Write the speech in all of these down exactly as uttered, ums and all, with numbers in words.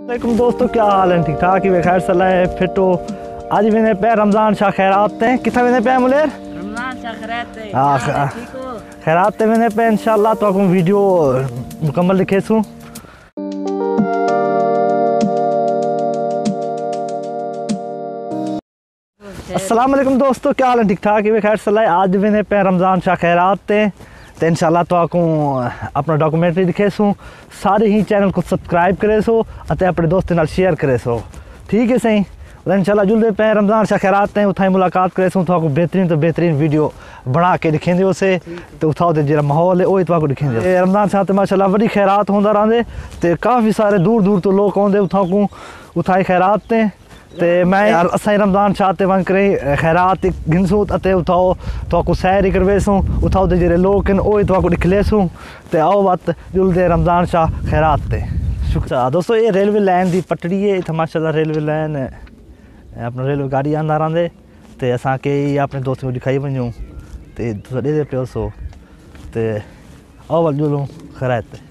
السلام علیکم دوستو، کیا حال ہیں؟ ٹھیک ٹھاک ہیوے؟ خیر صلاح ہے؟ فٹ ہو؟ اڄ ویندے پئے رمضان شاہ خیرات تے۔ کتھاں ویندے پئے ملیر؟ رمضان شاہ خیرات تے۔ ہاں، کیا حال ہے؟ خ-، ٹھیک ہو؟ خیرات تے ویندے پئے، انشاءاللہ تہاکوں ویڈیو مکمل ݙکھیسوں۔ السلام علیکم دوستو، کیا حال ہیں؟ ٹھیک ٹھاک ہیوے؟ خیر صلاح ہے؟ اڄ ویندے پئے رمضان شاہ خیرات تے، تے انشاءاللہ تہاکوں اپݨا ڈاکومنٹری ݙکھیسوں۔ سارے ہی چینل کوں سبسکرائب کریسو اتے اپݨے دوستاں نال شیئر کریسو، ٹھیک ہے سئیں؟ اور انشاءاللہ جلدے پئے رمضان شاہ خیرات تے، اتھاں ہی ملاقات کریسوں، تہاکوں بہترین توں بہترین ویڈیو بݨا کے ݙکھیندے ہوسے۔ تے اتھاں دے جیڑھا ماحول ہے، او ہی تہاکوں ݙکھیندے ہوسے۔ اے رمضان شاہ تے ماشاءاللہ وݙی خیرات ہوندا رہندے، تے کافی سارے دور دور توں لوک آندے اتھاں کوں، اتھاں ہی خیرات تے۔ تے میں یار، اساں رمضان شاہ تے ونڄ کرے خیرات گھنسوں اتے اتھاؤ تہاکوں سیر ہی کرویسوں، اتھاؤ دے جیڑھے لوک ہن، او ہی تہاکوں ݙکھلیسوں۔ تے آؤ وت جلدے رمضان شاہ خیرات تے۔ شکریہ دوستو، اے ریلوے لائن دی پٹڑی ہے، اتھاں ماشاءاللہ ریلوے لائن ہے، اپݨا ریلوے گاڑی آندا رہندے، تے اساں کے اپݨے دوستاں کوں ݙکھائی ونڄوں، تے تساں ݙیہدے پیوسو، تے اول ڄلوں خیرات تے۔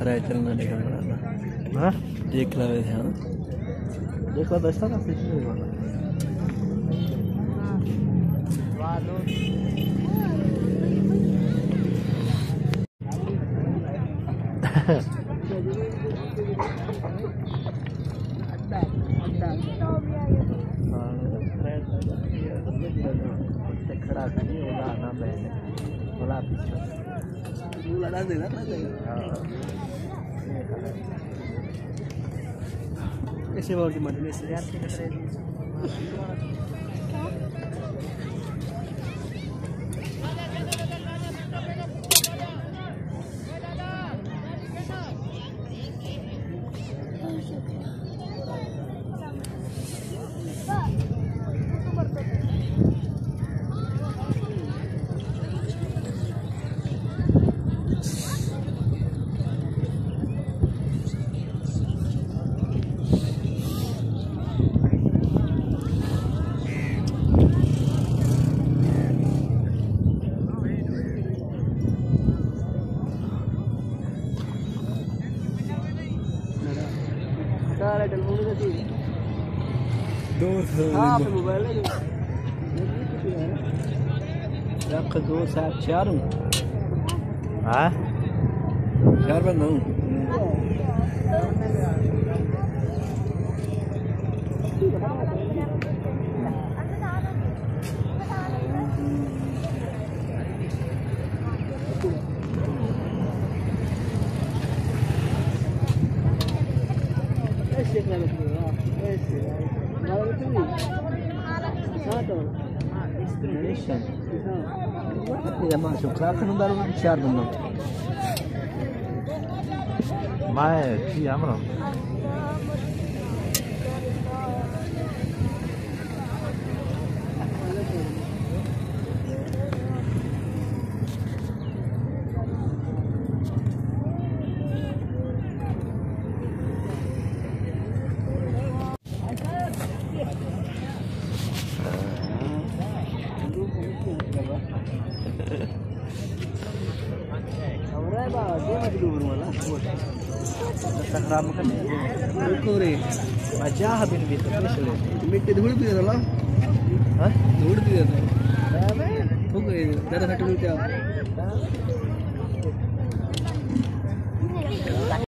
ارے چلنا دیکھا۔ ہاں؟ دیکھ لے ویسے، ہاں۔ دیکھ لے دوستاں، بس اتنا ہی بات ہے۔ دو سو ہاں، پہ موبائل ہے۔ رکھ دو صاحب چار۔ ہاں؟ چار بندہ ہوں۔ میں چی امر مٹی دھوڑ پی رہا۔ ہاں؟ دھوڑ پی رہا۔ ہو گئے، زیادہ کھٹو نہیں کیا؟